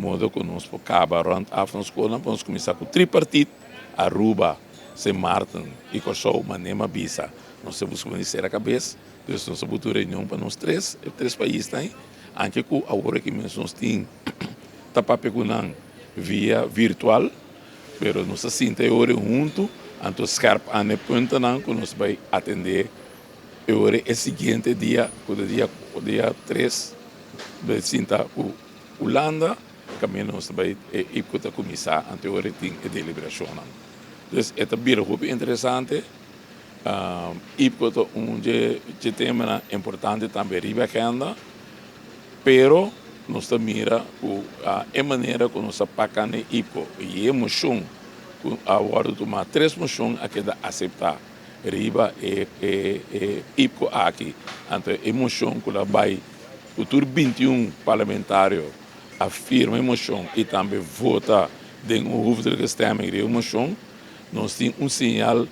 Modo ku nos por kaba rònt af nos skolnan pa nos kuminsá ku tripartit, Aruba, Sint Maarten i Kòrsou, manera mi a bisa. Nos ta buska manera di sera kabes, dus nos a buta un reunion pa nos tres, e tres paisnan ei, anke ku awor aki mes nos tin ta papia ku nan via virtual, pero nos ta sinta e ora huntu, anto skerp aan e puntonan ku nos bai atendé e ora e siguiente dia, ku ta dia dia tres, bai sinta ku Hulanda, kaminda nos ta bai e IPCO ta kuminsá, anto e ora tin e deliberashonnan. Dus e ta bira hopi interesante. IPCO ta un dje dje temanan importante tambe riba agenda, pero nos ta mira ku e manera ku nos a paka na e IPCO i e moshon ku a wòrdu tumá, tres moshon a keda aseptá riba e e IPCO aki. Anto e moshon ku lo a bai ku tur 21 parlamentario a firma e moshon i tambe vota den un hoofdelijke stemming riba e moshon, nos tin un señal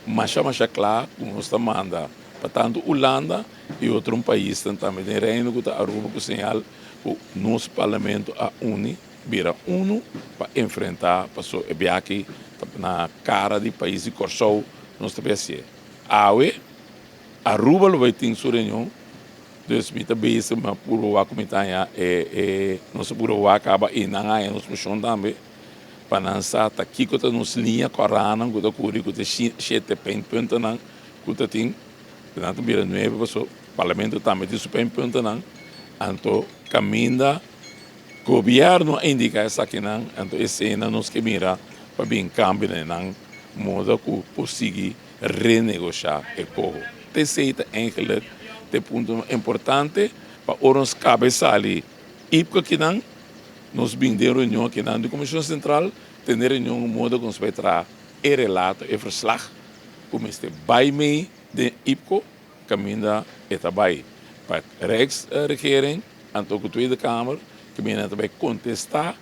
masha masha kla ku nos ta manda pa tantu Hulanda i otro paisnan tambe den Reino ku ta Aruba ku señal ku nos parlamento a uni bira unu pa enfrentá paso e biaha ta na kara di pais di Kòrsou nos ta hasié. Awe Aruba lo bai tin su reunion dus mi ta bisa mi a purba wak ku mi ta haña e nos a purba wak kaba i nan a haña nos moshon tambe. Pa nan sa ta kiko ta nos liña kòrdanan ku ta kuri ku ta shete pijnpuntennan ku ta tin, nan ta bira nuebe paso parlamento tambe tin su pijnpuntennan, anto kaminda gobièrnu a indiká esakinan, anto eseinan nos ke mira pa bin kambio den nan moda ku por sigui renegoshá e koho. T'esei ta eigenlik t'e puntonan importante pa ora nos kaba e sali ipko akinan. Nos bin den reunion akinan di Comision Central, tene reunion un modo ku nos bai traha e relato, e verslag ku mester bai mei den IPCO kaminda e ta bai pa Rijksregering anto ku Tweede Kamer kaminda nan ta bai kontestá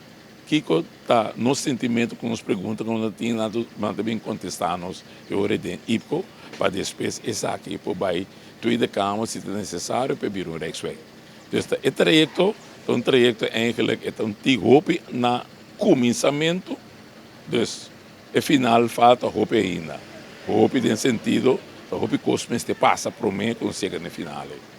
kiko ta nos sentimento ku nos pregunta ku nos tin nan ta bin kontestá nos e ora den IPCO pa despues esaki por bai Tweede Kamer si ta nesesario pa e bira un Rijkswet. Dus ta e trayekto ta un trayekto eigenlijk e ta un tig hopi na kuminsamentu, dus e final falta hopi ainda. Hopi den sentido ta hopi kos mester pasa prome ku nos yega na e final ei.